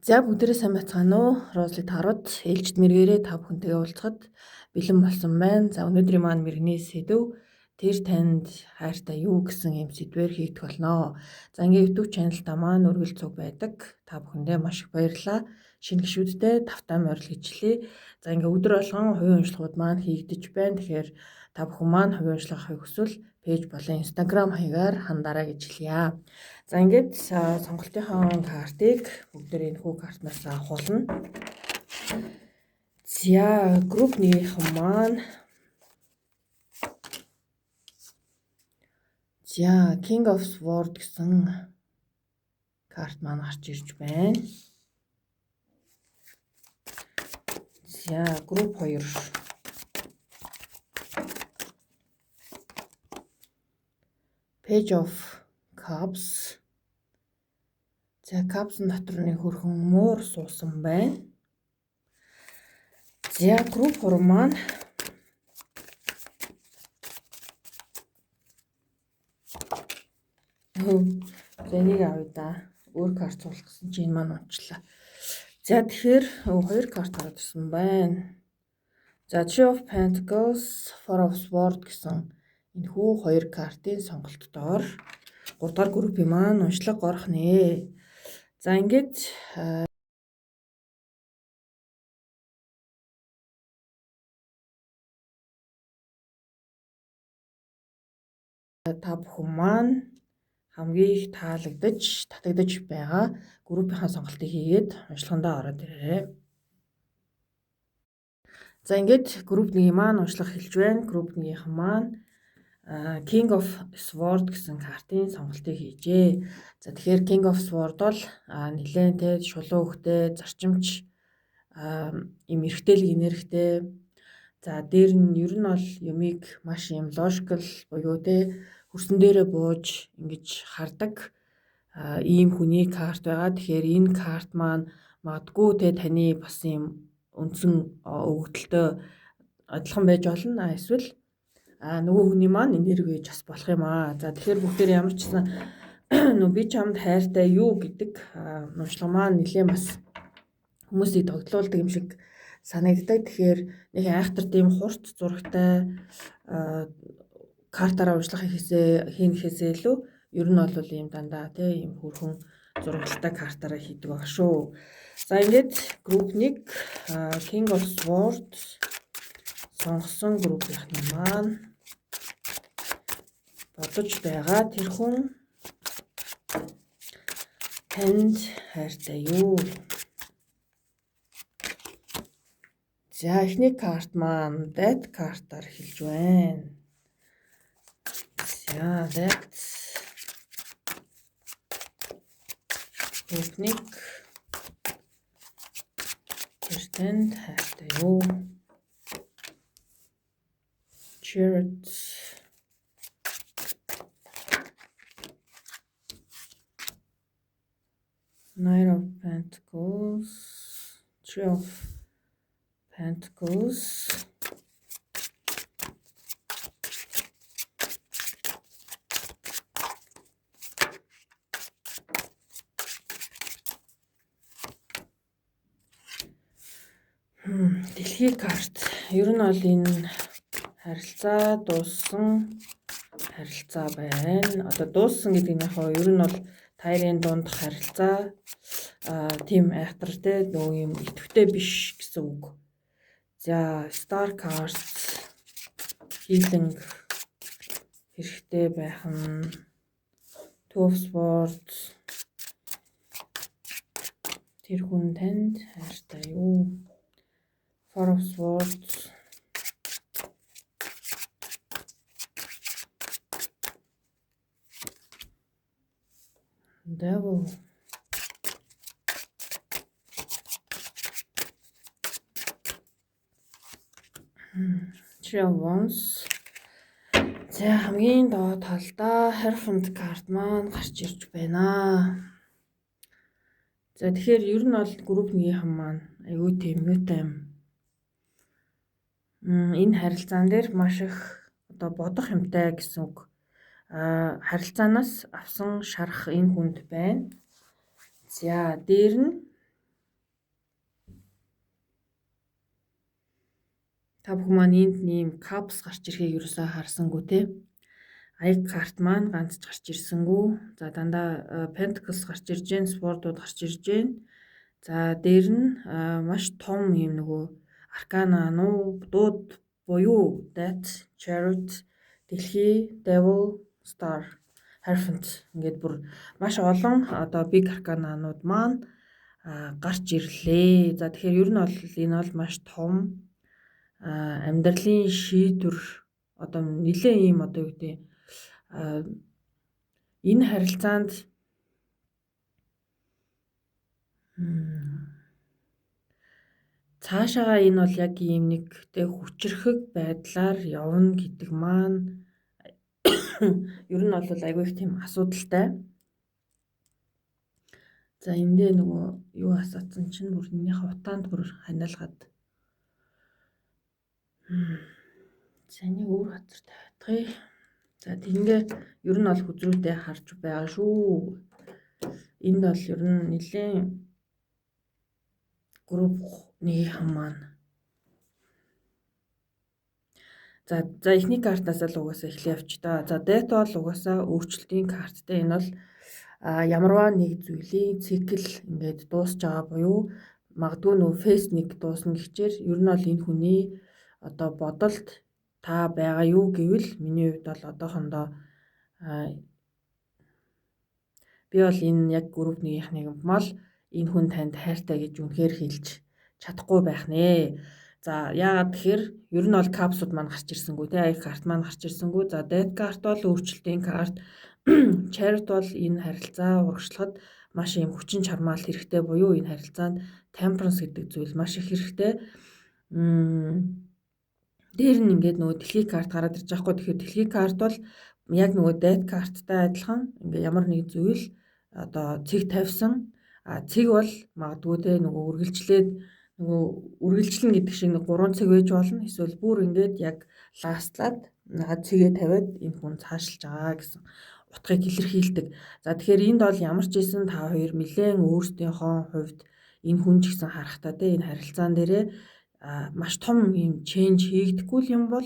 За, бүгдээрээ сайн байцгаана уу? Розли Тарот ээлжид мэргээрээ та бүхэнтэйгээ уулзахад бэлэн болсон байна. За, өнөөдрийн маань мэрэгний сэдэв тэр танд хайртай юу гэсэн юм сэдвээр хийгдэх болно. За, ингээ YouTube channel-та маань үргэлж цуг байдаг. Та бүхэндээ маш их баярлалаа. Шинэ гишүүдтэй тавтай морил гэжлээ. За, ингээ өдөр болгон хувийн уншлагууд маань хийгдэж байна. Тэгэхээр та бүхэн маань хувийн уншлага авахыг хүсвэл пэйж болон Instagram хаягаар хандараа гэж хэлье. За, ингээд сонголтынхоо картыг бүгдээр энэ хүү картнаас авах болно. За, групп нэгийнхэн маань за King of Swords гэсэн карт маань гарч ирж байна. За, групп 2 Page of Cups. За, Cups-ын дотор нэг хөрхөн муур суусан байна. За, групп 3 маань за энийг авъя да. Өөр карт суулгах гэсэн чинь энэ маань унчлаа. За, тэгэхээр хоёр карт гараад ирсэн байна. За, Three of Pentacles, Four of Swords гэсэн энэхүү хоёр картын сонголттоор 3 дугаар группийн маань уншлага орох нэ. За, ингээд та бүхэн маань хамгийн их таалагдаж, татагдаж байгаа группийнхаа сонголтыг хийгээд уншлагандаа ороод ирээрэй. За, ингээд групп 1-ийн маань уншлага хэлж байна. Групп 1-ийнхэн маань King of Sword гэсэн картын сонголтыг хийжээ. За, тэгэхээр King of Sword бол нэлээд те шулуун хөхтэй, зарчимч, юм эрхтэлэг энергитэй. За, дээр нь ер нь бол юмыг маш юм logical буюу те хөрсөн дээрээ бууж ингэж хардаг ийм хүний карт байгаа. Тэгэхээр энэ карт маань магадгүй те таны бас юм үндсэн өгөгдөлтөй адилхан байж болно. Эсвэл нөгөө хүний маань энерги гэж бас болох юм аа. За, тэгэхээр бүгдээр ямар ч гэсэн нөө би чамд хайртай юу гэдэг уншлага маань нэлээд бас хүмүүсийг тогтлуулдаг юм шиг санагддаг. Тэгэхээр нэг айхтар тийм хурц зурагтай картаараа уншлага хийхээсээ илүү ер нь бол ийм дандаа тий ийм хөрхөн зураглалтай картаараа хийдэг баг шүү. За, ингээд групп 1 King of Swords сонгосон группийнхны маань бодож байгаа тэр хүн танд хайртай юу? За, эхний карт маань Death картаар эхэлж байна. За, Death групп 1 тэр танд хайртай юу? Chariot, Knight of Pentacles, Three of Pentacles. Дэлхий карт. Ер нь бол энэ харилцаа дууссан харилцаа байна. Одоо дууссан гэдэг нь яг ер нь бол та хоёрын дунд харилцаа тийм айхтар те нөгөө юм идэвхтэй биш гэсэн үг. За, Star Cards, healing хэрэгтэй байх нь, Two of Swords, тэр хүн танд хайртай юу? Four of Swords, Devil. Three of Wands. За, хамгийн доод талдаа Hierophant карт маань гарч ирж байна. За, тэгэхээр ер нь бол групп нэгийнхэн маань айгүй тийм юутай юм. Энэ харилцаан дээр маш их одоо бодох юмтай гэсэн үг. Харилцаанаас авсан шарах энэ хүнд байна. За, дээр нь Та бүхэн маань энд нэм cups гарч ирэхийг ерөөсөө харсангүй те. Аяг карт маань ганц ч гарч ирсэнгүү. За, дандаа Pentacles гарч ирж гэн, Sword-ууд гарч ирж гэн. За, дээр нь маш том юм нөгөө Arcana нуудууд буюу Death, Chariot, Дэлхий, Devil, Star, Hierophant ингээд бүр маш олон одоо Big Arcana-нууд маань гарч ирлээ. За, тэгэхээр ер нь бол энэ бол маш том амьдралын шийдвэр, одоо нэлээд ийм одоо юу гэдэг, энэ харилцаанд цаашаага энэ бол яг ийм нэг тэ хүчрхэг байдлаар явна гэдэг маань ер нь бол айгүй их тийм асуудалтай. За, эндээ нөгөө юу асаацсан чинь бүр энийхээ утаанд бүр ханиалгаад. За, энийг өөр газар тавиадгая. За, тэгингээ ер нь бол хүзрүүтэй харж байгаа шүү. Энд бол ер нь нэлээд групп нэгийнхэн маань. За, эхний картаас л угаасаа эхлэе явч та. За, Death бол угаасаа өөрчлөлтийн карттай. Энэ бол ямарваа нэг зүйлийн цикл ингээд дуусч байгаа буюу магадгүй нөө phase 1 дуусна гэхчээр ер нь бол энэ хүний одоо бодолд та байгаа юу гэвэл миний хувьд бол одоохондоо би бол энэ яг групп нэгийнхнийг мал энэ хүн танд хайртай гэж үнэхээр хэлж чадахгүй байх нэ. За, яагаад тэгэхээр ер нь бол cups ууд маань гарч ирсэнгүй те, аяг карт маань гарч ирсэнгүй. За, Death карт бол өөрчлөлтийн карт. Chariot бол энэ харилцаа урагшлахад маш юм хүчин чармаал хэрэгтэй буюу энэ харилцаанд temperance гэдэг зүйл маш их хэрэгтэй. Дээр нь ингээд нөгөө дэлхий карт гараад ирж байгаа хгүй. Тэгэхээр дэлхий карт бол яг нөгөө Death карттай адилхан ингээ ямар нэг зүйл одоо цэг тавьсан. А цэг бол магадгүй те нөгөө үргэлжлээд нөгөө үргэлжлэн гэдэг шиг нэг 3 цэг байж болно. Эсвэл бүр ингээд яг last лаад цэгээ тавиад энэ хүн цаашлж байгаа гэсэн утгыг илэрхийлдэг. За, тэгэхээр энд бол ямар ч байсан та хоёр нэлээд өөрсдийнхөө хувьд энэ хүн ч гэсэн харахтаа те энэ харилцаан дээрээ маш том юм change хийгдэхгүй юм бол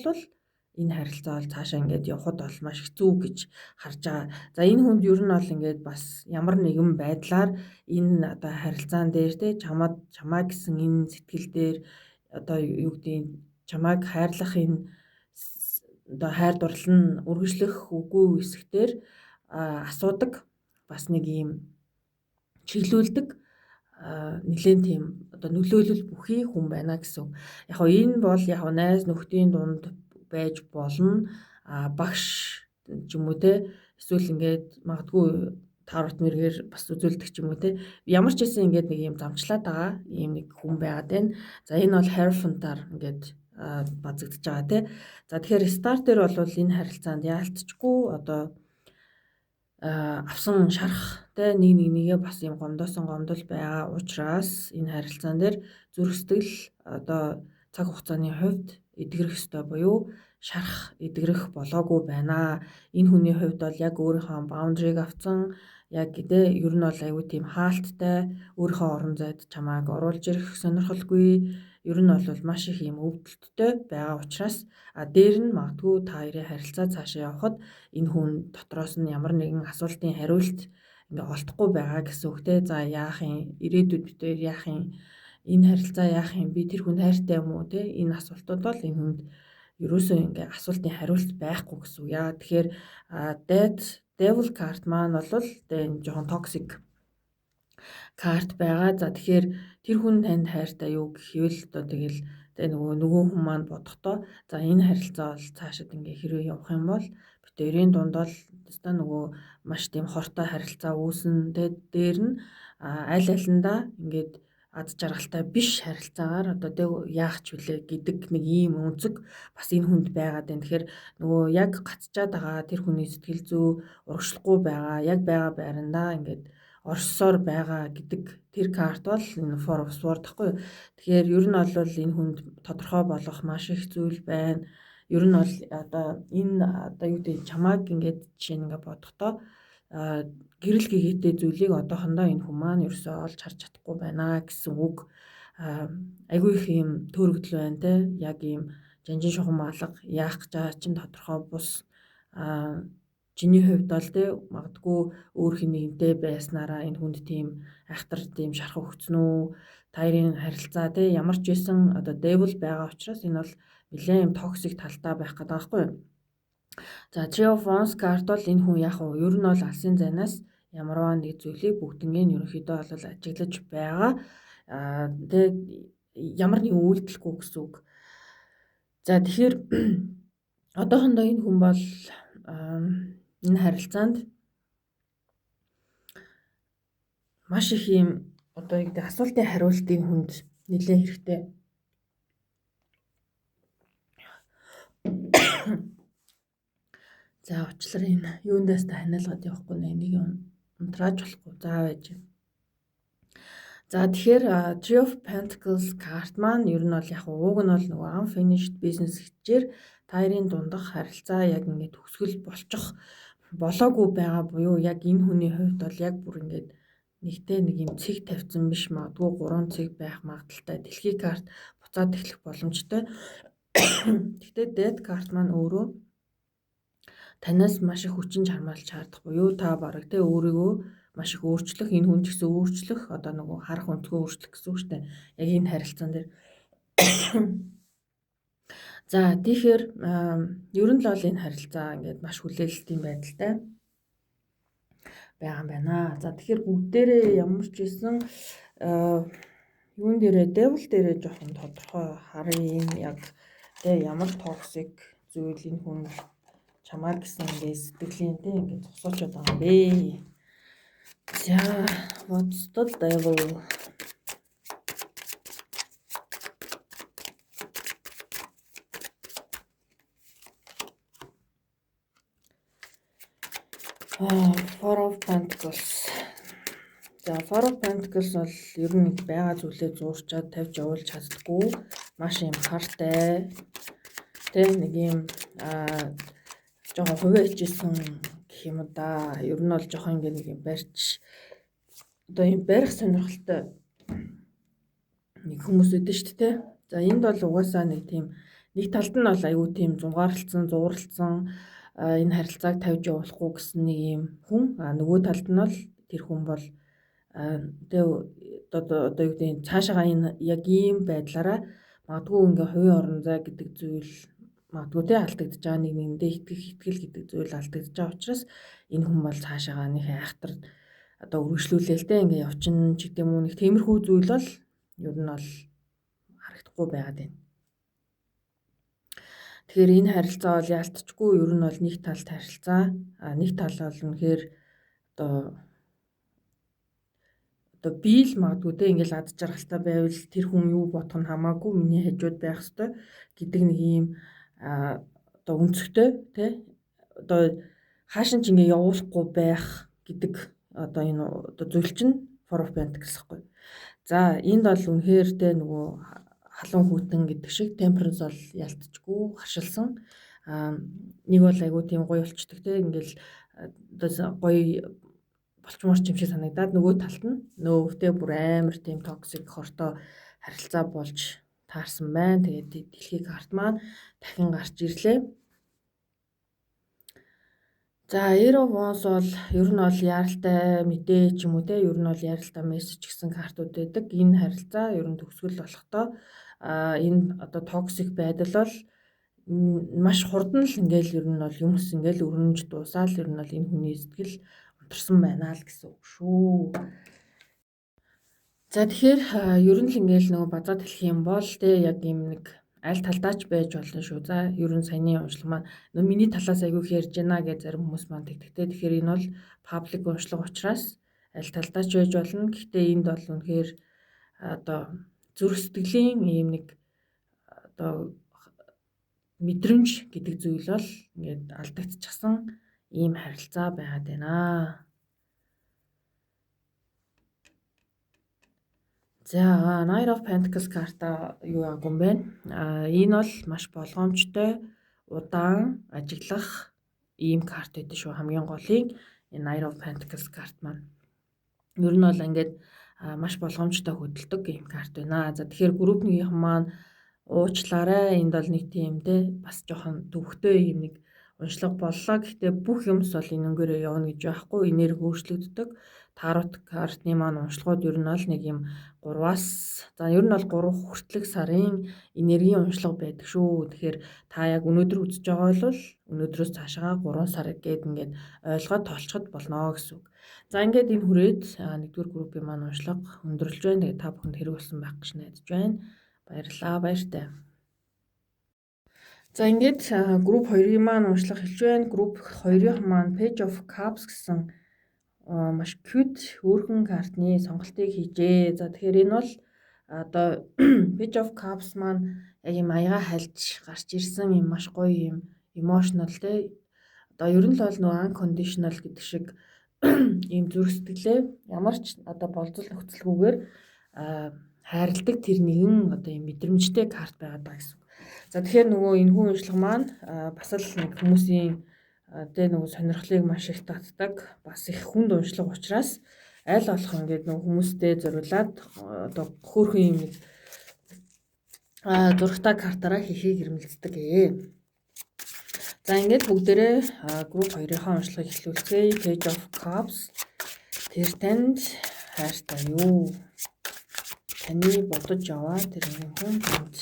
энэ харилцаа бол цаашаа ингээд явхад бол маш хэцүү гэж харж байгаа. За, энэ хүнд ер нь бол ингээд бас ямар нэгэн байдлаар энэ одоо харилцаан дээр те чамаад чамаа гэсэн энэ сэтгэл дээр одоо юу гэдгийг чамайг хайрлах энэ одоо хайр дурлал нь үргэлжлэх үгүй хэсэгтэр асуудаг, бас нэг ийм чиглүүлдэг, нэлээд тийм одоо нөлөөлөл бүхий хүн байна гэсэн. Яг хоо энэ бол яг найз нөхдийн дунд байж болно. А багш ч юм уу те, эсвэл ингээд магадгүй тарот мэргээр бас үзүүлдэг ч юм уу те. Ямар ч байсан ингээд нэг юм замчлаад байгаа ийм нэг хүн байгаад байна. За, энэ бол Hierophant-аар ингээд базагдчихж байгаа те. За, тэгэхээр Star дээр бол энэ харилцаанд яалтчгүй одоо авсан шарах те нэг нэг нэгээ бас юм гомдоосон гомдол байгаа учраас энэ харилцаан дээр зүрх сэтгэл одоо цаг хугацааны хувьд эдгэрэх ёстой буюу шарах эдгэрэх болоогүй байна. Энэ хүний хувьд бол яг өөрийнхөө boundary-г авцсан, яг тэ ер нь бол аюу тийм хаалттай, өөрийнхөө орон зайд чамааг оруулж ирэх сонирхолгүй, ер нь бол маш их юм өвдөлттэй байгаа учраас а дээр нь магадгүй та хоёрын харилцаа цаашаа явхад энэ хүн дотроос нь ямар нэгэн асуултын хариулт ингээ олдохгүй байгаа гэсэн үг те. За, яах юм, ирээдүйд бид хоёр яах юм, энэ харилцаа яах юм, би тэр хүн хайртай юм уу те, энэ асуултууд бол энэ хүнд ерөөсөө ингээ асуултын хариулт байхгүй гэсэн үг. Яа тэгэхээр Death Devil card маань бол тэ энэ жоохон toxic карт байгаа. За, тэгэхээр тэр хүн танд хайртай юу гэхвэл одоо тэгэл тэ нөгөө хүн маань бодохдоо за энэ харилцаа бол цаашид ингээ хэрвээ явах юм бол бид хоёрын дунд бол өстой нөгөө маш тийм хортой харилцаа үүснэ тэ, дээр нь аль алиндаа ингээд ад жаргалтай биш харилцаагаар одоо тэг яах ч вүлээ гэдэг нэг ийм өнцөг бас энэ хүнд байгаад байна. Тэгэхээр нөгөө яг гацчаад байгаа тэр хүний сэтгэл зүй урагшлахгүй байгаа, яг байгаа байрандаа ингээд орсоор байгаа гэдэг тэр карт бол энэ Four of Swords гэхгүй юу. Тэгэхээр ер нь бол энэ хүнд тодорхой болох маш их зүйл байна. Ер нь бол одоо энэ одоо юу гэдэг чамааг ингээд жишээ нь ингээд бодохдоо гэрэл гэгээтэй зүйлийг одоохондоо энэ хүн маань ерөөсөө олж харж чадахгүй байна гэсэн үг. Айгүй их юм төөрөгдөл байна те, яг ийм жанжин шугам алга, яах гэж байгаа чинь тодорхой бус. Чиний хувьд бол те магадгүй өөр хэн нэгэнтэй байснараа энэ хүнд тийм айхтар тийм шарх өгсөн үү? Та хоёрын харилцаа те ямар ч байсан одоо devil байгаа учраас энэ бол нэлээд юм toxic талтай байх гэдэг байхгүй юу? За, Three of Wands карт бол энэ хүн яг уу ер нь бол алсын зайнаас ямарваа нэг зүйлийг бүгднийг нь ерөнхийдөө бол ажиглаж байгаа. Тэгээ ямар нэгэн үйлдэлгүй гэсэн үг. За, тэгэхээр одоохондоо энэ хүн бол энэ харилцаанд маш их юм одоо юу гэдэг асуултын хариулт энэ хүнд нэлээд хэрэгтэй. За, уучлаарай, энэ юундаас та ханиалгаад явахгүй нэ, энийг унтрааж болохгүй. За, байж. За, тэгэхээр Three of Pentacles карт маань ер нь бол яг ууг нь бол нөгөө unfinished business гэжээр та хоёрын дундах харилцаа яг ингээд төгсгөл болчих болоогүй байгаа буюу яг энэ хүний хувьд бол яг бүр ингээд нэгтэй нэг юм цэг тавьсан биш, магадгүй 3 цэг байх магадлалтай. Дэлхий карт буцаад эхлэх боломжтой. Гэхдээ Death карт маань өөрөө танаас маш их хүчин чармаал шаардах буюу та бараг те өөрийгөө маш их өөрчлөх, энэ хүн ч гэсэн өөрчлөх, одоо нөгөө харах өнцгөө өөрчлөх гэсэн үг шүү дээ. Яг энэ харилцаан дээр. За, тэгэхээр ер нь л бол энэ харилцаа ингээд маш хүлээлтийн байдалтай байгаа юм байна. За, тэгэхээр бүгдээрээ ямар ч байсан юун дээрээ, devil дээрээ жоохон тодорхой харъя, яг тэ ямар toxic зүйл энэ хүн чамаар гэсэн ингээд сэтгэлийн тэ ингээд зогсоочод байгаа юм бэ. За, what's the devil? Four of Pentacles. За, Four of Pentacles бол ер нь байгаа зүйлээ зуурчаад тавьж явуулж чаддаггүй. Маш юм хартай. Тэ нэг юм жоохон хувиа хичээсэн гэх юм да. Ер нь бол жоохон ингээ нэг юм барьч одоо юм барих сонирхолтой нэг хүмүүс өгдөн шүү дээ. За, энд бол угаасаа нэг тийм нэг талд нь бол айгүй тийм зунгаарлцсан, зууралцсан, энэ харилцааг тавьж явуулахгүй гэсэн нэг юм хүн. А нөгөө талд нь бол тэр хүн бол тэгээ одоо юу гэдэг, цаашаага энэ яг ийм байдлаараа магадгүй ингээ хувийн орон зай гэдэг зүйл магадгүй те алдагдаж байгаа, нэг нэгэндээ итгэх итгэл гэдэг зүйл алдагдаж байгаа учраас энэ хүн бол цаашаага нэг айхтар одоо үргэлжлүүлээл те ингээ явчин ч гэдэм үү, нэг тиймэрхүү зүйл бол ер нь бол харагдахгүй байгаад байна. Тэгэхээр энэ харилцаа бол яалтчгүй ер нь бол нэг талд харилцаа, нэг тал бол үнэхээр одоо би л магадгүй те ингээл ад жаргалтай байвал тэр хүн юу бодох нь хамаагүй, миний хажууд байх ёстой гэдэг нэг ийм одоо өнцөгтэй те одоо хаашин ч ингээ явуулахгүй байх гэдэг одоо энэ одоо зүйл чинь Four of Pentacles гэхгүй. За, энд бол үнэхээр те нөгөө халуун хүйтэн гэдэг шиг Temperance бол ялтчгүй харшилсан. Нэг бол айгүй тийм гоё болчдөг те, ингээл одоо гоё болчморч юм шиг санагдаад, нөгөө талд нь нөөвтэй бүр амар тийм toxic хортой харилцаа болж таарсан байна. Тэгээд дэлхий карт маань дахин гарч ирлээ. За, Ace of Wands бол ер нь бол яаралтай мэдээ ч юм уу те, ер нь бол яаралтай мессеж гэсэн картууд байдаг. Энэ харилцаа ер нь төгсгөл болохдоо энэ одоо toxic байдал бол маш хурдан л ингээл ер нь бол юмс ингээл өрнөж дуусаал ер нь бол энэ хүний сэтгэл унтарсан байна л гэсэн үг шүү. За, тэгэхээр ер нь л ингээл нөгөө базаад хэлэх юм бол те яг юм нэг аль талдаа ч байж болно шүү. За, ер нь саяны уншлага маань нөө миний талаас айгүй их ярьж байна гэж зарим хүмүүс маань тэгдэг. Тэгэхээр энэ бол public уншлага учраас аль талдаа ч байж болно. Гэхдээ энд бол үнэхээр одоо зүрх сэтгэлийн ийм нэг одоо мэдрэмж гэдэг зүйл бол ингээд алдагдчихсан ийм харилцаа байгаад байна. За, Knight of Pentacles карта юу аагүй юм бэ? Энэ бол маш болгоомжтой, удаан ажиглах ийм карт байдаг шүү. Хамгийн голын энэ Knight of Pentacles карт маань. Ер нь бол ингээд маш болгоомжтой хөдөлдөг ийм карт байна. За, тэгэхээр групп нэгийнхэн маань Уучлаарай. Энд бол нэг тийм те бас жоохон төвхтэй юм нэг уншлага боллоо. Гэхдээ бүх юмс бол энэнгээрээ явна гэж байхгүй. Энерги өөрчлөгддөг. Тарот картны маань уншлагууд ер нь бол нэг юм 3-аас за ер нь бол 3 хүртэлх сарын энергийн уншлага байдаг шүү. Тэгэхээр та яг өнөөдөр үзэж байгаа бол өнөөдрөөс цаашаа 3 сар гээд ингээд ойлгоод толцоход болно гэсэн үг. За ингээд энэ хүрээд 1-р группийн маань уншлага өндөрлөж байна. Тэгээд та бүхэнд хэрэг болсон байх гэж найдаж байна. Баярлалаа, баяртай. За ингээд групп 2-ын маань уншлага эхэлж байна. Групп 2-ын маань Page of Cups гэсэн маш cute хөөрхөн картны сонголтыг хийжээ. За тэгэхээр энэ бол одоо Page of Cups маань яг юм аяга хальж гарч ирсэн юм маш гоё юм emotional те. Одоо ер нь л бол нөгөө unconditional гэдэг шиг ийм зүрх сэтгэлээ ямар ч одоо болзол нөхцөлгүйгээр хайрладаг тэр нэгэн одоо ийм мэдрэмжтэй карт байгаад байгаа гэсэн үг. За тэгэхээр нөгөө энэ хүн уншлага маань бас л нэг хүмүүсийн тэ нөгөө сонирхлыг маш их татдаг, бас их хүнд уншлага учраас аль болох ингээд нөгөө хүмүүстэй зориулаад одоо хөөрхөн юм нэг зурагтай картаараа хийхийг эрмэлздэг. За ингээд бүгдээрээ групп 2-ынхаа уншлагыг эхлүүлцгээе. Page of Cups тэр танд хайртай юу? Таны бодож яваа тэр нэгэн хүн танд.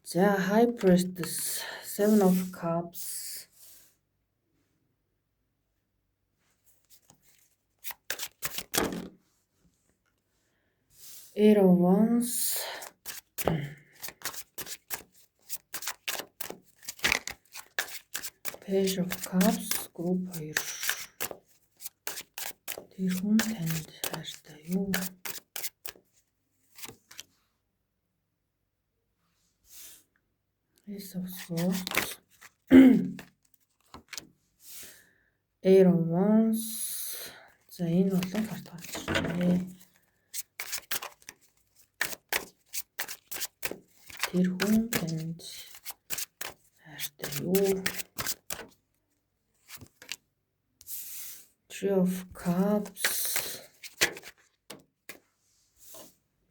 За High Priestess, Seven of Cups, Eight of Wands, Page of Cups, group 2. Тэр хүн танд хайртай юу? Ace of Swords, Eight of Wands. За энэ олон карт гарч иржээ. Тэр хүн танд хайртай юу? Three of Cups,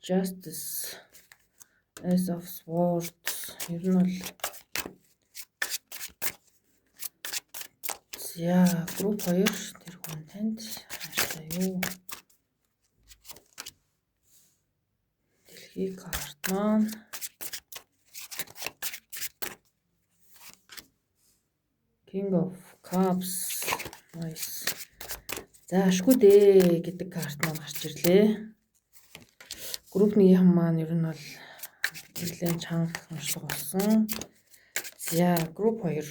Justice, Ace of Swords. Ер нь бол за групп 2 тэр хүн танд хайртай юу? Дэлхий карт маань King of Cups. Nice. За ашгүй дээ гэдэг карт маань гарч ирлээ. Групп 1-ийн маань ер нь бол нэлээд чанга уншлага болсон. За групп 2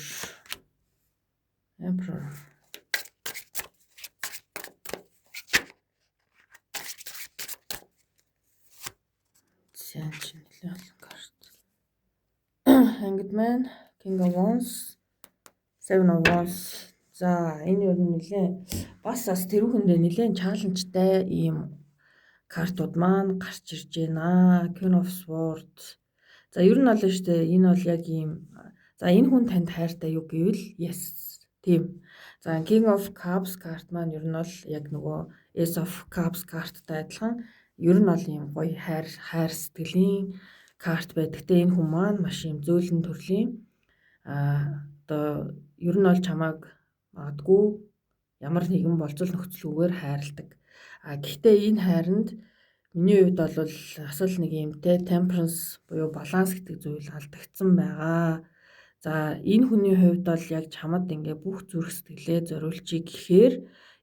Emperor. За чи нэлээд олон карт. Hanged Man, King of Wands, Seven of Wands. За энэ ер нь нэлээд бас тэрүүхэндээ нэлээд challenge-тай ийм картууд маань гарч ирж байна. Queen of Swords. За ер нь бол шүү дээ энэ бол яг ийм за энэ хүн танд хайртай юу гэвэл yes тийм. За King of Cups карт маань ер нь бол яг нөгөө Ace of Cups карттай адилхан ер нь бол ийм гоё хайр сэтгэлийн карт байдаг. Гэтэ энэ хүн маань маш ийм зөөлөн төрлийн одоо ер нь бол чамайг магадгүй ямар нэгэн болзол нөхцөлгүйгээр хайрладаг. А гэхдээ энэ хайранд миний хувьд бол бас л нэг юм те temperance буюу баланс гэдэг зүйл алдагдсан байгаа. За энэ хүний хувьд бол яг чамд ингээ бүх зүрх сэтгэлээ зориулчих гэхээр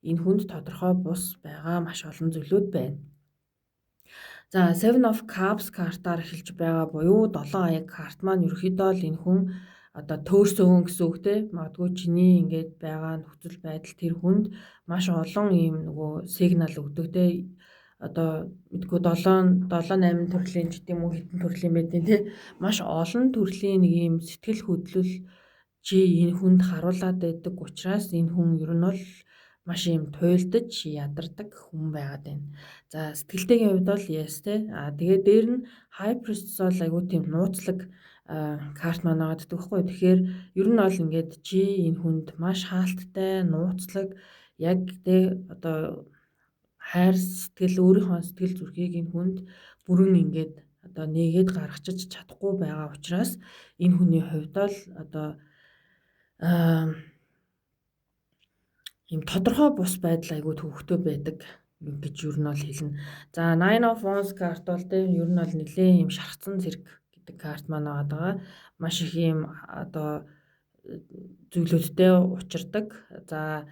энэ хүнд тодорхой бус байгаа маш олон зүйлүүд байна. За Seven of Cups картаар эхэлж байгаа буюу 7 аяг карт маань ерөөхдөө л энэ хүн одоо төөрсөн гэсэн үг те. Магадгүй чиний ингээд байгаа нөхцөл байдал тэр хүнд маш олон ийм нөгөө сигнал өгдөг те. Одоо мэдгүй 7 7 8 төрлийн ч гэдэм үү хэдэн төрлийн байдیں те. Маш олон төрлийн нэг ийм сэтгэл хөдлөл чи энэ хүнд харуулад байдаг учраас энэ хүн ер нь бол маш ийм туйлдаж ядардаг хүн байгаад байна. За сэтгэлтэйгийн хувьд бол yes те. А тэгээ дээр нь High Priestess бол айгүй тийм нууцлаг карт маань байгаа гэдэг байхгүй. Тэгэхээр ер нь бол ингээд чи энэ хүнд маш хаалттай, нууцлаг яг тэ одоо хайр сэтгэл өөрийнхөө сэтгэл зүрхийг энэ хүнд бүрэн ингээд одоо нээгээд гаргачиж чадахгүй байгаа учраас энэ хүний хувьд бол одоо ийм тодорхой бус байдал айгүй төвөгтэй байдаг гэж ер нь бол хэлнэ. За, Nine of Wands карт бол тийм ер нь бол нэлээд ийм шархацсан зэрэг гэдэг карт маань байгаа. Маш их ийм одоо зүйлүүдтэй учирдаг. За,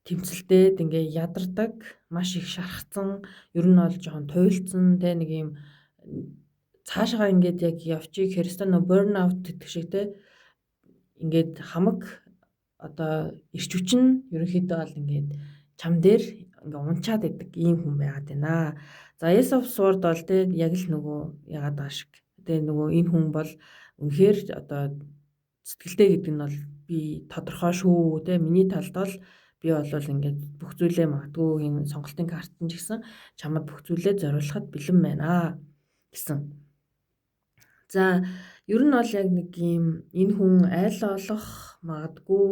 тэмцэлдээд ингээ ядардаг, маш их шархацсан, ер нь бол жоохон туйлдсан те, нэг ийм цаашаа ингээд яг явчих Христо нөө burn out гэдэг шиг те, ингээд хамаг одоо эрч хүч нь ерөнхийдөө бол ингээд чам дээр ингээ унчаад идэг ийм хүн байгаад байна. За, Ace of Sword бол те яг л нөгөө ягаад байгаа шиг. Тэгээ нөгөө энэ хүн бол үнэхээр одоо сэтгэлтэй гэдэг нь бол би тодорхой шүү те, миний талд бол би бол ингээд бүх зүйлээ магадгүй энэ сонголтын карт нь ч гэсэн чамд бүх зүйлээ зориулахад бэлэн байна гэсэн. За, ер нь бол яг нэг юм энэ хүн айл олох магадгүй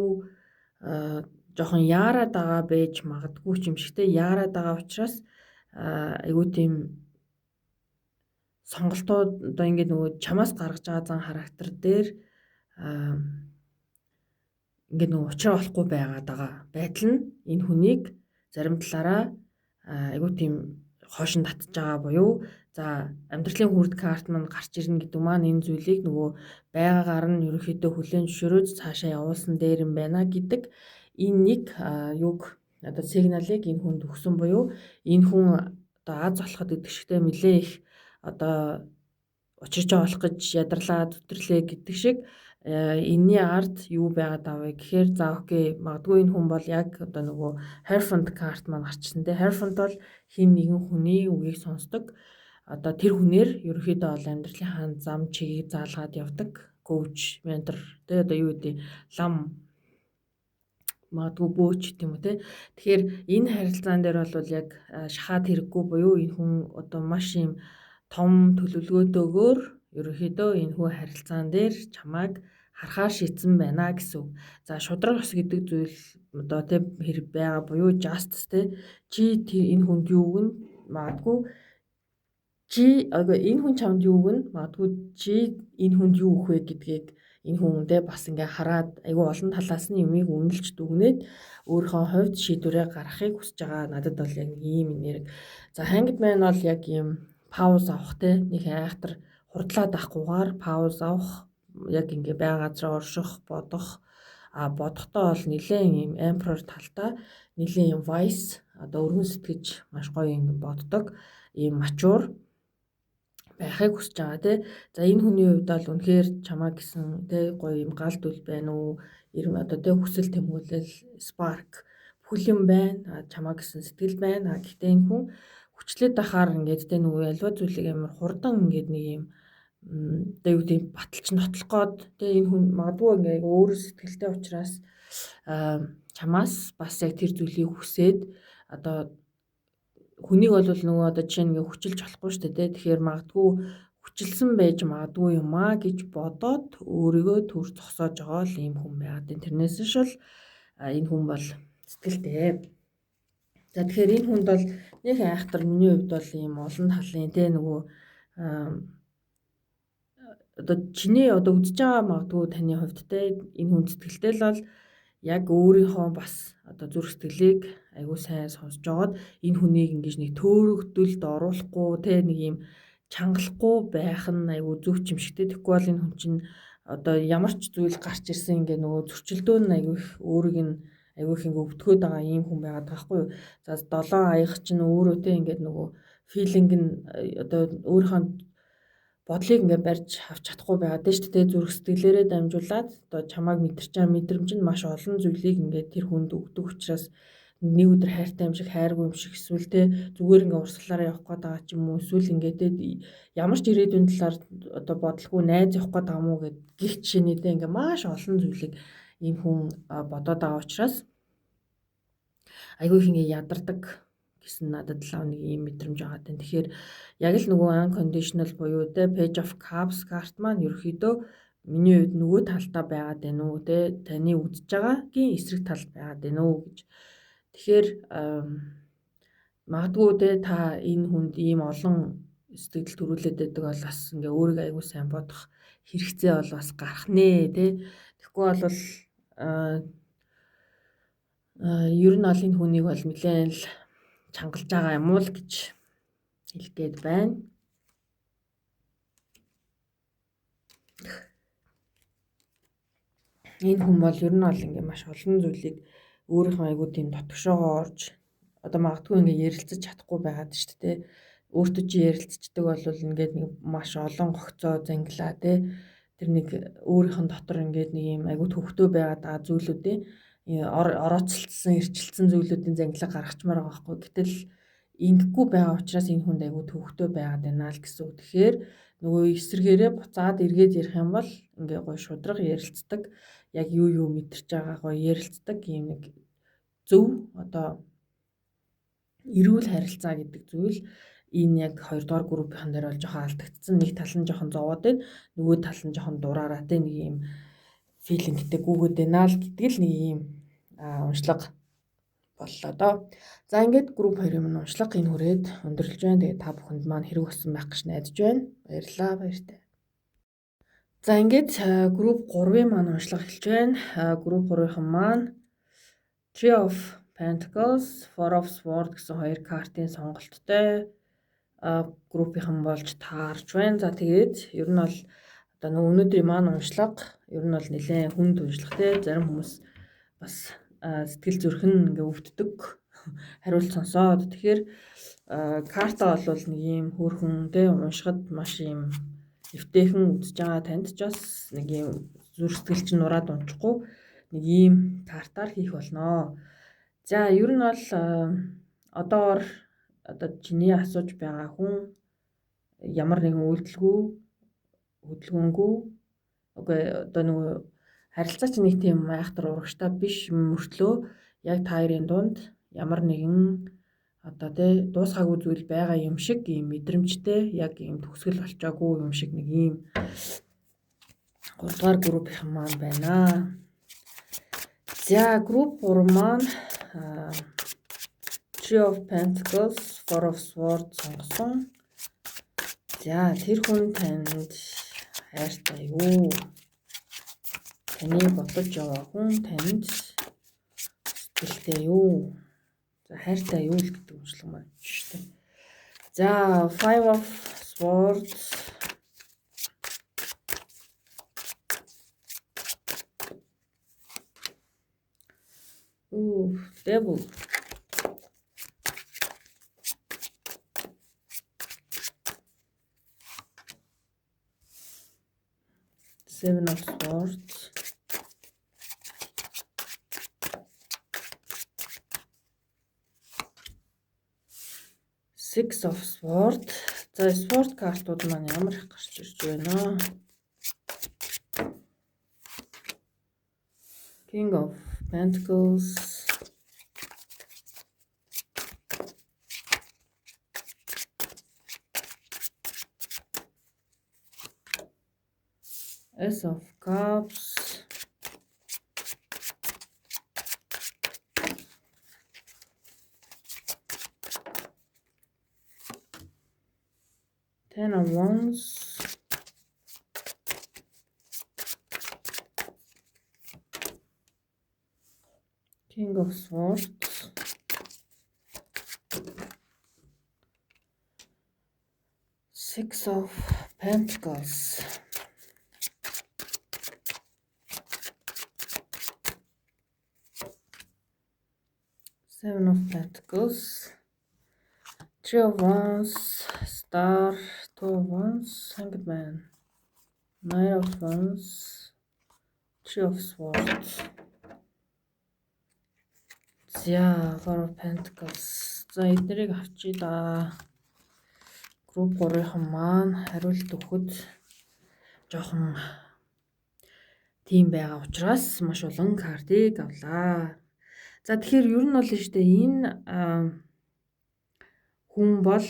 жоохон яарад байгаа байж магадгүй ч юм шиг те, яарад байгаа учраас айгуу тийм сонголтууд одоо ингээд нөгөө чамаас гаргаж байгаа зан характер дээр ингээд нөгөө учраа болохгүй байгаад байгаа байдал нь энэ хүнийг зарим талаараа айгуу тийм хойш нь татж байгаа буюу, за, амьдралын хүрд карт маань гарч ирнэ гэдэг маань энэ зүйлийг нөгөө байгаагаар нь ерөнхийдөө хүлээн зөвшөөрөөд цаашаа явуулсан дээр юм байна гэдэг энэ нэг юг одоо сигналыг энэ хүнд өгсөн буюу энэ хүн одоо аз болоход гэдэг шигтэй нэлээ их одоо учирч олох гэж ядарлаа, зүтрлээ гэдэг шиг энэний ард юу байгаад байгаа вэ гэхээр, за, okay, магадгүй энэ хүн бол яг одоо нөгөө Hierophant карт маань гарчсан те. Hierophant бол хэн нэгэн хүний үгийг сонсдог. Одоо тэр хүнээр ерөнхийдөө бол амьдралынхаа зам чигийг заалгаад явдаг коуч, ментор те, одоо юу гэдэг, лам магадгүй бөөч гэх юм уу те. Тэгэхээр энэ харилцаан дээр бол яг шахаад хэрэггүй буюу энэ хүн одоо маш юм том төлөвлөгөөтэйгээр ерөнхийдөө энэ хүн харилцаан дээр чамайг харахаар шийдсэн байна гэсэн үг. За, шударга ёс гэдэг зүйл одоо тэ хэрэг байгаа буюу justice те, чи энэ хүнд юу гэн магадгүй чи энэ хүн чамд юу гэн магадгүй чи энэ хүнд юу өгөх вэ гэдгийг энэ хүн бас ингээ хараад айгүй олон талаас нь юмыг үнэлж дүгнээд өөрийнхөө хувьд шийдвэрээ гаргахыг хүсэж байгаа. Надад бол яг ийм энерги. За, Hanged Man бол яг ийм пауз авах те, нэг айхтар хурдлаад авахгүйгээр пауз авах, яг ингээ бай газараа орших, бодох. А бодохдоо бол нэлээд ийм emperor талтай, нэлээд ийм wise, одоо өргөн сэтгэж маш гоё ингээ боддог ийм mature байхыг хүсэж байгаа тий. За, энэ хүний хувьд бол үнэхээр чамаа гэсэн тий гоё юм гал дүл байна уу? Ирм одоо тий хүсэл тэмүүлэл, spark бүхэл юм байна. Чамаа гэсэн сэтгэл байна. Гэхдээ энэ хүн хүчлээд ахаар ингээд тий нөгөө альва зүйлийг амар хурдан ингээд нэг юм одоо юу гэдэг, баталж нотлох гээд тий энэ хүн магадгүй ингээд өөрөө сэтгэлтэй учраас чамаас бас яг тэр зүйлийг хүсээд, одоо хүнийг бол нөгөө одоо жишээ нь ингээ хүчилж болохгүй шүү дээ. Тэгэхээр магадгүй хүчилсэн байж магадгүй юм аа гэж бодоод өөрийгөө төр зогсоож байгаа л ийм хүн байгаад энэ. Тэрнээс шил энэ хүн бол сэтгэлтэй. За, тэгэхээр энэ хүнд бол нэг айхтар миний хувьд бол ийм олон талын те нөгөө одоо чиний одоо үзэж байгаа магадгүй таны хувьд те энэ хүн сэтгэлтэй л бол яг өөрийнхөө бас одоо зүрх сэтгэлийг айгүй сайн сонсож байгаад энэ хүнийг ингэж нэг төөрөгдөлд оруулахгүй те, нэг юм чангалахгүй байх нь айгүй зөв юм шиг те. Тэгэхгүй бол энэ хүн чинь одоо ямар ч зүйл гарч ирсэн ингээ нөгөө зөрчилдөөн нь айгүй их өөрийг нь айгүй их ингээ өвтгөөд байгаа ийм хүн байгаад байгаа байхгүй юу. За, долоон аяг чинь өөрөө те ингээд нөгөө feeling нь одоо өөрийнхөө бодлыг ингээ барьж авч чадахгүй байгаад байна шүү дээ. Зүрх сэтгэлээрээ дамжуулаад одоо чамааг мэдэрч байгаа мэдрэмж нь маш олон зүйлийг ингээ тэр хүнд өгдөг учраас нэг өдөр хайртай юм шиг, хайргүй юм шиг, эсвэл те зүгээр ингээ урсгалаараа явах гээд байгаа ч юм уу, эсвэл ингээ те ямар ч ирээдүйн талаар одоо бодлого найз явах гээд байгаа юм уу гэд гих жишээний те ингээ маш олон зүйлийг ийм хүн бодоод байгаа учраас айгүй их ингээ ядардаг гэсэн надад л нэг ийм мэдрэмж байгаа тань. Тэгэхээр яг л нөгөө unconditional буюу те Page of Cups карт маань ерөөхдөө миний хувьд нөгөө талдаа байгаад байна уу те, таны үзэж байгаагийн эсрэг талд байгаад байна уу гэж. Тэгэхээр магадгүй те та энэ хүнд ийм олон сэтгэл төрүүлээд байдаг бол бас ингээ өөрийгөө аягүй сайн бодох хэрэгцээ бол бас гарах нэ тий. Тэгэхгүй бол ер нь бол энэ хүнийг бол нэлээд л чангалж байгаа юм уу л гэж хэлэх гээд байна. Энэ хүн бол ер нь бол ингээ маш олон зүйлийг өөрийнхөө аягүй тийм дотгошоогоо орж одоо магадгүй ингээ ярилцаж чадахгүй байгаад шүү дээ. Өөртөө чи ярилцчихдаг бол ингээд нэг маш олон гогцоо зангилаа тий. Тэр нэг өөрийнх нь дотор ингээд нэг юм аягүй төвхтөө байгаад байгаа зүйлүүдийн орооцолдсон, эрчилсэн зүйлүүдийн зангилаа гаргачмаар байгаа байхгүй. Гэтэл ингэхгүй байгаа учраас энэ хүнд аягүй төвхтөө байгаад байна л гэсэн үг. Тэгэхээр нөгөө эсрэгээрээ буцаад эргээд ярих юм бол ингээ гоё шудраг ярилцдаг, яг юу юу мэдэрч байгаа гоё ярилцдаг ийм нэг зөв одоо эрүүл харилцаа гэдэг зүйл энэ яг 2 дугаар группийн дээр бол жоохон алдагдсан. Нэг тал нь жоохон зовоод байна, нөгөө тал нь жоохон дураараа те нэг ийм филингтэй гүгээд байна л гэдэг л нэг ийм уншлага боллоо доо. За ингээд групп 2-ын минь уншлага энэ хүрээд өндөрлөж байна. Тэгээд та бүхэнд маань хэрэг болсон байх гэж найдаж байна. Баярлалаа, баяртай. За ингээд групп 3-ын маань уншлага эхэлж байна. Групп 3-ын маань Three of Pentacles, Four of Swords гэсэн хоёр картын сонголттой группийнхан болж таарч байна. За тэгээд ер нь бол одоо нөгөө өнөөдрийн маань уншлага ер нь бол нэлээд хүнд уншлага те. Зарим хүмүүс бас сэтгэл зүрх нь ингээ өвддөг хариулт сонсоод. Тэгэхээр карта бол нэг юм хөөрхөн те уншихад маш юм эвтэйхэн үзэж байгаа танд ч бас нэг юм зүрх сэтгэл чинь нураад унчихгүй нэг ийм картаар хийх болноо. За ер нь бол одоогор одоо чиний асууж байгаа хүн ямар нэгэн үйлдэлгүй хөдөлгөөнгүй үгүй одоо нөгөө харилцаа чинь нэг тийм айхтар урагштай биш мөртлөө яг та хоёрын дунд ямар нэгэн одоо тий дуусгаагүй зүйл байгаа юм шиг ийм мэдрэмжтэй яг ийм төгсгөл болчоогүй юм шиг нэг ийм 3 дугаар группийнхан маань байна. За групп 3 маань Three of Pentacles, Four of Swords сонгосон. За тэр хүн танд хайртай юу? Таны бодож яваа хүн танд сэтгэлтэй юу? За хайртай юу л гэдэг уншлага маань шүү дээ. За Five of Swords, Ooh, Devil. Seven of Swords. Six of Swords. За Sword картууд маань ямар их гарч ирж байна. King of Pentacles. Ace of Cups. Ten of Wands. King of Swords. Six of Pentacles. Seven of Pentacles. Three of Wands, Star, Two of Wands, Hanged Man, Nine of Wands, Three of Swords. За, Four of Pentacles. За, эднэрийг авчия да. Групп 3-ын маань хариулт өгөхөд жоохон тийм байгаа учраас маш олон картыг авлаа. За, тэгэхээр ер нь бол шүү дээ энэ хүн бол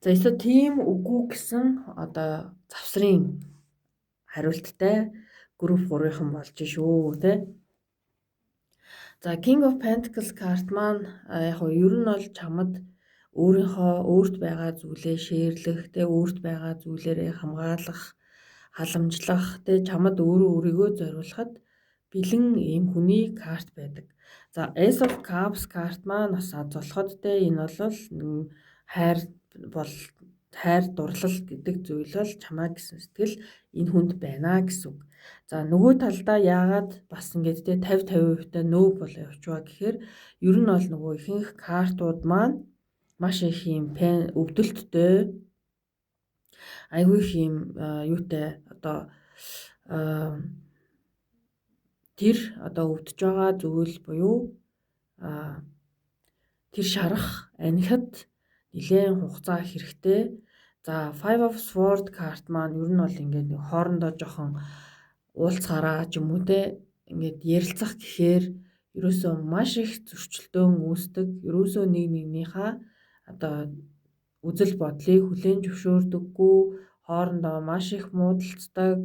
за эсвэл тийм үгүй гэсэн одоо завсрын хариулттай групп 3-ын болж шүү тэ. За, King of Pentacles карт маань яг нь ер нь бол чамд өөрийнхөө өөрт байгаа зүйлээ share лэх, тэ, өөрт байгаа зүйлээрээ хамгаалах, халамжлах, тэ, чамд өөрөө өөрийгөө зориулахад бэлэн ийм хүний карт байдаг. За, Ace of Cups карт маань бас золход, тэ, энэ бол хайр бол хайр дурлал гэдэг зүйл бол чамаа гэсэн сэтгэл энэ хүнд байна гэсэн үг. За, нөгөө талдаа яагаад бас ингээд те 50 50% та нөө бол явчихваа гэхээр ер нь бол нөгөө ихэнх картууд маань маш их юм pain, өвдөлттэй, айгүй их юм юутай, одоо тэр одоо өвдөж байгаа зүйл буюу тэр шарах анихад нэлээн хугацаа хэрэгтэй. За, Five of Sword карт маань ер нь бол ингээд нэг хоорондоо жоохон уулзгаараа ч юм уу те ингээд ярилцах гэхээр ерөөсөө маш их зөрчилдөөн үүсдэг. Ерөөсөө нэг нэгнийхээ одоо үзэл бодлыг хүлээн зөвшөөрдөггүй, хоорондоо маш их муудалцдаг.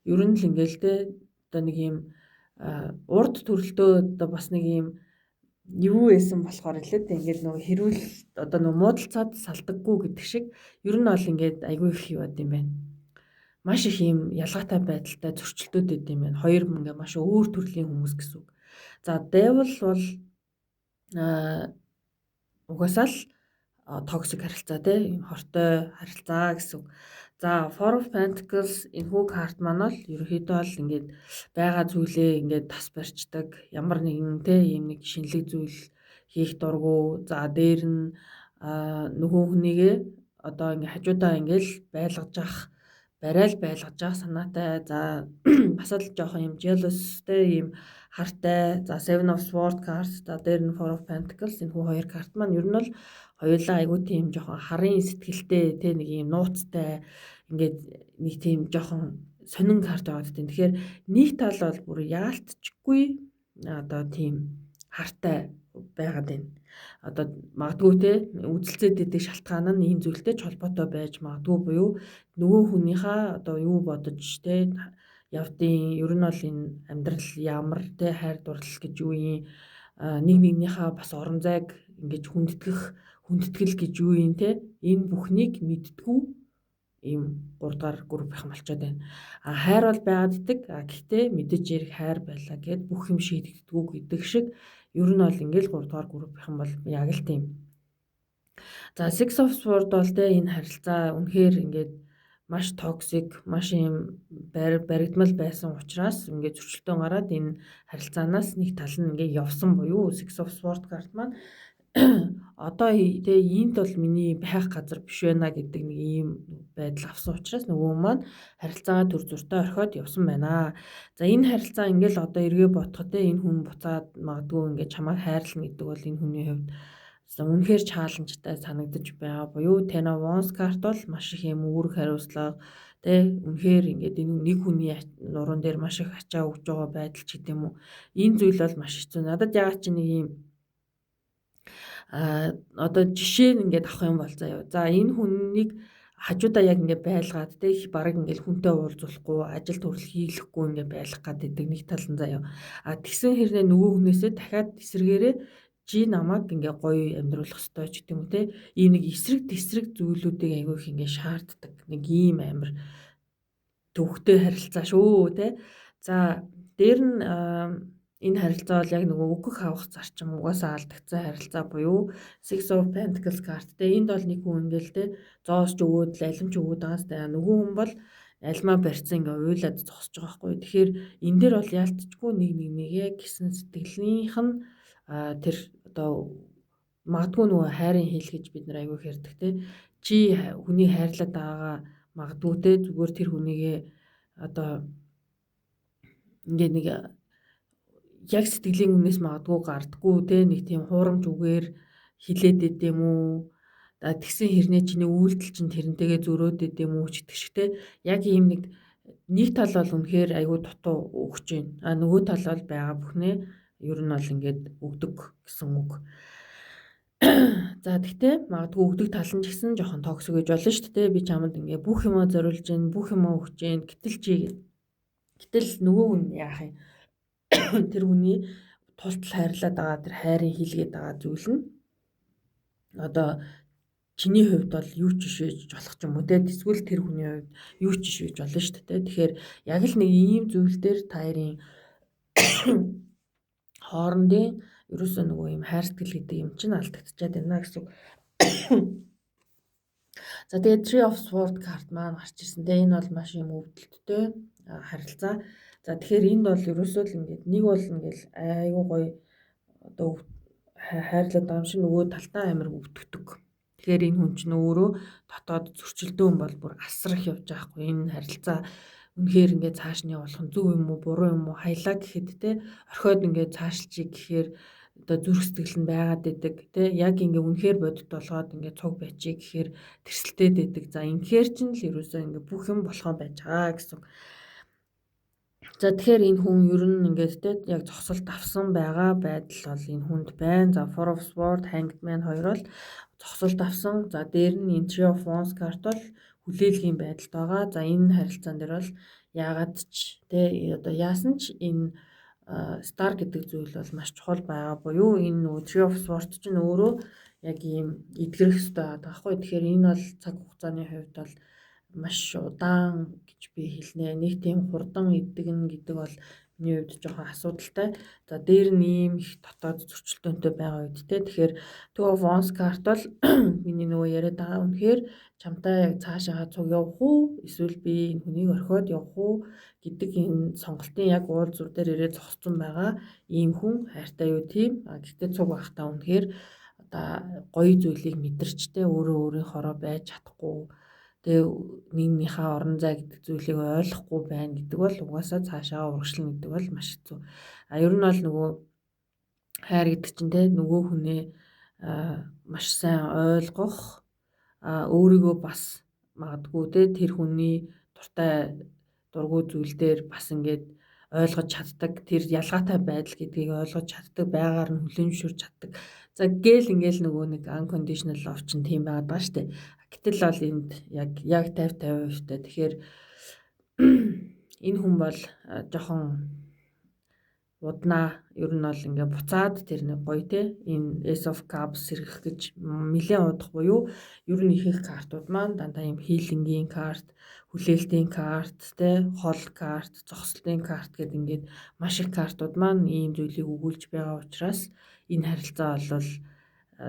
Ер нь л ингээл те одоо нэг юм урд төрөлтөө одоо бас нэг юм юу байсан болохоор илээ дээ, ингээд нөгөө хэрүүл одоо нөгөө муудалцаад салдаггүй гэдэг шиг ер нь бол ингээд айгүй их юу юм байна. Маш их юм ялгаатай байдалтай зөрчилдөд байд юм байна. Хоёр ингээ маш өөр төрлийн хүмүүс гэсэн үг. За, Devil бол угаасаа л toxic харилцаа те, ийм хортой харилцаа гэсэн үг. За, Four of Pentacles энэхүү карт маань бол ерөнхийдөө бол ингээд байгаа зүйлээ ингээд тас барьчдаг. Ямар нэгэн те ийм нэг шинэлэг зүйл хийх дургу. За, дээр нь нөгөө хүнийгээ одоо ингээ хажуудаа ингээл байлгаж ах, барайл байлгаж ах санаатай. За, бас л жоохон юм jealous тэй, ийм хартай. За, Seven of Swords карт, за, дээр нь Four of Pentacles энэхүү хоёр карт маань ер нь бол хоёулаа айгүй тийм жоохон харын сэтгэлтэй те, нэг юм нууцтай, ингээд нэг тийм жоохон сонин карт байгаа гэдэг. Тэгэхээр нэг тал бол бүр яалтчгүй одоо тийм хартай байгаад байна. Одоо магадгүй те үзэлцээд байдаг шалтгаан нь ийм зүйлтэй ч холбоотой байж магадгүй буюу нөгөө хүнийхээ одоо юу бодож те явдын, ер нь бол энэ амьдрал ямар те, хайр дурлал гэж юу юм, нэг нэгнийхээ бас орон зайг ингэж хүндэтгэх, хүндэтгэл гэж юу юм те, энэ бүхнийг мэддэггүй ийм 3 дугаар группийнхан болчоод байна. А хайр бол байгаад идэг. А гэхдээ мэдээж ярих хайр байлаа гэд бүх юм шийдэгддэггүй гэдэг шиг ер нь бол ингээл 3 дугаар группийнхан бол яг л тийм. За, Six of Swords бол те энэ харилцаа үнэхээр ингээд маш toxic, маш юм баригдмал байсан учраас ингээд зөрчилдөөн гараад энэ харилцаанаас нэг тал нь ингээд явсан буюу Six of Swords карт маань одоо тэгээ иймд бол миний байх газар биш байна гэдэг нэг ийм байдал авсан учраас нөгөө маань харилцаагаа түр зууртаа орхиод явсан байна. За, энэ харилцаа ингээл одоо эргээ бодоход те энэ хүн буцаад магадгүй ингээд чамайг хайрлана гэдэг бол энэ хүний хувьд үнэхээр challenge тай санагдаж байгаа буюу Ten of Wands карт бол маш их юм үүрэг хариуцлага тэ, үнэхээр ингээд энэ нэг хүний нуруунд дээр маш их ачаа өгж байгаа байдал ч гэдэм үү. Энэ зүйл бол маш хэцүү. Надад яагаад чи нэг юм одоо жишээ нь ингээд авах юм бол заяа. За, энэ хүнийг хажуудаа яг ингээд байлгаад те бараг ингээд хүнтэй уулзуулахгүй, ажил төрөл хийлэхгүй ингээд байлгах гэдэг нэг тал нь заяа. А тэгсэн хэрнээ нөгөө хүнээсээ дахиад эсрэгээрээ чи намайг ингээ гоё амьдруулах ёстой ч гэдэм үү те, ийм нэг эсрэг тесрэг зүйлүүдийг айгүй их ингээ шаарддаг нэг ийм амар төвхтэй харилцаа шүү те. За, дээр нь энэ харилцаа бол яг нөгөө өгөх авах зарчим угаасаа алдагдсан харилцаа буюу Six of Pentacles карт те. Энд бол нэг хүн ингээл те зоос ч өгөөд л, алим ч өгөөд байгаас те, нөгөө хүн бол альмаа барьцсан ингээ уйлаад зогсож байгаа байхгүй. Тэгэхээр энэ дээр бол яалтчгүй нэг нэг нэгэ гэсэн сэтгэлийнх нь тэр одоо магадгүй нөгөө хайрын хил гэж бид нар айгүй ярьдаг те. Чи хүнийг хайрлаад байгаагаа магадгүй те зүгээр тэр хүнийгээ одоо ингээ нэг яг сэтгэлийн үнээс магадгүй гардггүй те, нэг тийм хуурамч үгээр хилээд идэм үү, тэгсэн хэрнээ чиний үйлдэл чинь тэрнтэйгээ зөрөөд идэм үү ч гэдэг шиг те. Яг ийм нэг нэг тал бол үнэхээр айгүй дутуу өгч байна. А нөгөө тал бол байгаа бүхнээ ер нь бол ингээд өгдөг гэсэн үг. За, тэгтээ магадгүй өгдөг тал нь ч гэсэн жоохон toxic гэж болно шүү дээ. Би чамд ингээ бүх юмаа зориулж гин, бүх юмаа өгч гин. Гэтэл чи, гэтэл нөгөө хүн яах юм? Тэр хүний тултал хайрлаад байгаа тэр хайрын хийлгээд байгаа зүйл нь одоо чиний хувьд бол юу ч биш байж болох ч юм уу те, эсвэл тэр хүний хувьд юу ч биш байж болно шүү дээ. Тэгэхээр яг л нэг ийм зүйл дээр та хоёрын хоорондын ерөөсөө нөгөө юм хайр сэтгэл гэдэг юм чинь алдагдчихад байна гэсэн үг. За тэгээд Three of Swords карт маань гарч ирсэн те. Энэ бол маш юм өвдөлттэй харилцаа. За тэгэхээр энд бол ерөөсөө л ингээд нэг бол ингээд айгүй гоё одоо хайрлаад байгаа юм шиг нөгөө талтаа амар өвдөгдөг. Тэгэхээр энэ хүн чинь өөрөө дотоод зөрчилдөөн бол бүр асар их явж байгаа хгүй. Энэ харилцаа үнэхээр ингээд цааш нь явуулах нь зөв юм уу, буруу юм уу, хаялаа гэхэд те орхиод ингээд цаашлчий гэхээр одоо зүрх сэтгэл нь байгаад идэг те, яг ингээ үнэхээр бодит болгоод ингээ цуг байчий гэхээр тэрсэлтээд идэг. За инхээр чинь л ерөөсөө ингээ бүх юм болохоо байж байгаа гэсэн. За тэгэхээр энэ хүн ер нь ингээд те яг зогсолт авсан байгаа байдал бол энэ хүнд байна. За Four of Swords, Hanged Man хоёр бол зогсолт авсан. За дээр нь энэ Three of Wands карт бол хүлээлгийн байдалд байгаа. За энэ харилцаан дээр бол яагаад ч те одоо яасан ч энэ star гэдэг зүйл бол маш чухал байгаа буюу энэ нөгөө Three of Swords чинь өөрөө яг ийм эдгэрэх ёстой байгаа байхгүй. Тэгэхээр энэ бол цаг хугацааны хувьд бол маш удаан гэж би хэлнэ. Нэг тийм хурдан эдгэнэ гэдэг бол миний хувьд жоохон асуудалтай. За дээр нь ийм их дотоод зөрчилдөөнтэй байгаа үед те. Тэгэхээр Two of Wands карт бол миний нөгөө яриад байгаа үнэхээр чамтай яг цаашаа цуг явах уу эсвэл би энэ хүнийг орхиод явах уу гэдэг энэ сонголтын яг уул зүр дээр ирээд зогссон байгаа ийм хүн хайртай юу тийм. А гэхдээ цуг байхдаа үнэхээр одоо гоё зүйлийг мэдэрчтэй өөрөө өөрийнхоороо байж чадахгүй, тэгээ нийгмийнхаа орон зай гэдэг зүйлийг ойлгохгүй байна гэдэг бол угаасаа цаашаа урагшлна гэдэг бол маш хэцүү. А ер нь бол нөгөө хайр гэдэг чинь те нөгөө хүнээ маш сайн ойлгох, өөрийгөө бас магадгүй те тэр хүний дуртай дургүй зүйл дээр бас ингээд ойлгож чаддаг, тэр ялгаатай байдал гэдгийг ойлгож чаддаг, байгаар нь хүлээн зөвшөөрч чаддаг. За гээл ингээл нөгөө нэг unconditional love чинь тийм байгаад байгаа шүү дээ. Гэтэл бол энд яг 50 50%-тай. Тэгэхээр энэ хүн бол жоохон уднаа, ер нь бол ингээ буцаад тэр нэг гоё те энэ Ace of Cups сэргэх гэж нэлээд удах буюу ер нь ихэнх картууд маань дандаа юм healing ийн карт, хүлээлтийн карт те, хол карт, зогсолтын карт гэдэг ингээд маш их картууд маань ийм зүйлийг өгүүлж байгаа учраас энэ харилцаа бол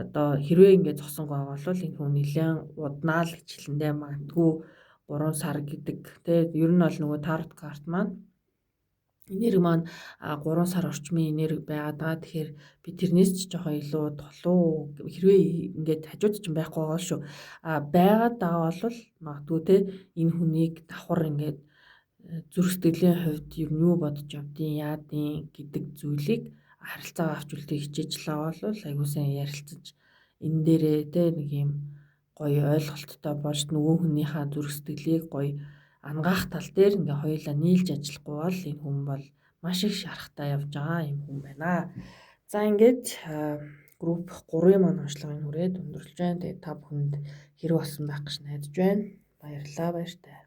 одоо хэрвээ ингээд зогсонгүй байгаа бол энэ хүн нэлээд уднаа л гэж хэлэндээ. Магадгүй 3 сар гэдэг те, ер нь бол нөгөө tarot карт маань энерги маань 3 сар орчмын энерги байгаад байгаа. Тэгэхээр би тэрнээс ч жоохон илүү толуу хэрвээ ингээд хажууд ч байхгүй байгаа шүү. А байгаад байгаа бол магадгүй те энэ хүнийг давхар ингээд зүрх сэтгэлийн хувьд ер нь юу бодож явдیں، яадын гэдэг зүйлийг харилцаагаа авч үлдээ хичээж л байгаа бол аягүй сайн ярилцаж энэ дээрээ те нэг юм гоё ойлголттой болж нөгөө хүнийхээ зүрх сэтгэлийг гоё ангаах тал дээр ингээ хоёулаа нийлж ажиллахгүй бол энэ хүн бол маш их шарахтай явж байгаа юм хүн байна. За ингээд групп 3-ын маань уншлагын хүрээд өндөрлөж байна. Тэгээд та бүхэнд хэрэг болсон байх гэж найдаж байна. Баярлалаа, баяртай.